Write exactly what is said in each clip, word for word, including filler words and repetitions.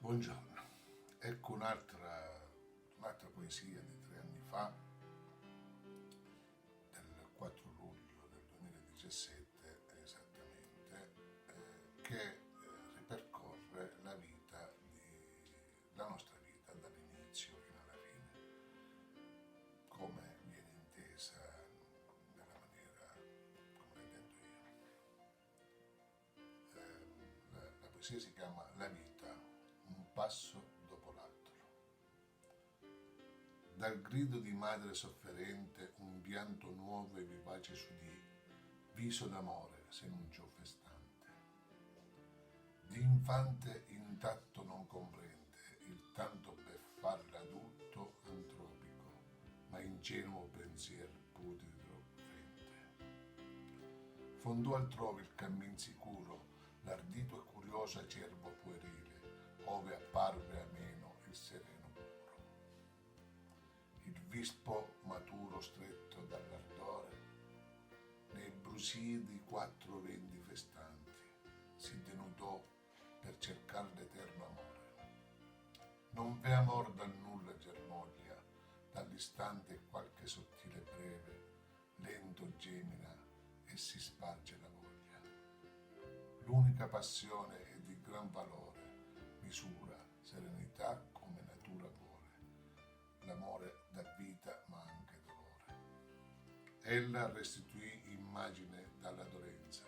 Buongiorno, ecco un'altra, un'altra poesia di tre anni fa, del quattro luglio del duemiladiciassette esattamente, eh, che, eh, ripercorre la vita di, la nostra vita dall'inizio fino alla fine, come viene intesa nella maniera come la intendo io. Eh, la, la poesia si chiama La vita, un passo dopo l'altro. Dal grido di madre sofferente un pianto nuovo e vivace s'udì, viso d'amore s'enunciò festante. D'infante intatto non comprende il tanto beffar l'adulto antropico, ma ingenuo pensier putrido fente. Fondò altrove il cammin sicuro l'ardito e curioso acerbo puerile, ove apparve ameno il sereno puro. Il vispo maturo stretto dall'ardore, nei brusii di quattro venti festanti, si denudò per cercar l'eterno amore. Non v'è amor dal nulla germoglia, dall'istante qualche sottile breve, lento gemina e si sparge la voglia. L'unica passione è di gran valore, misura, serenità come natura vuole. L'amore dà vita ma anche dolore. Ella restituì immagine dalla dolenza,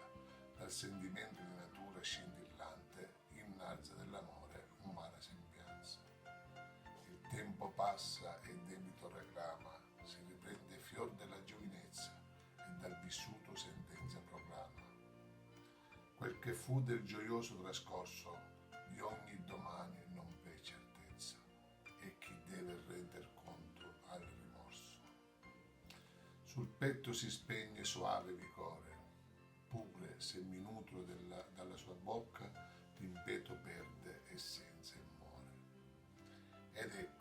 dal sentimento di natura scintillante, innalza dell'amore umana sembianza. Il tempo passa e debito reclama, si riprende fior della giovinezza e dal vissuto sentenza proclama. Quel che fu del gioioso trascorso di ogni domani non v'è certezza e chi deve render conto al rimorso. Sul petto si spegne soave licore, pure se minuto della, dalla sua bocca l'impeto perde essenza e muore. Ed è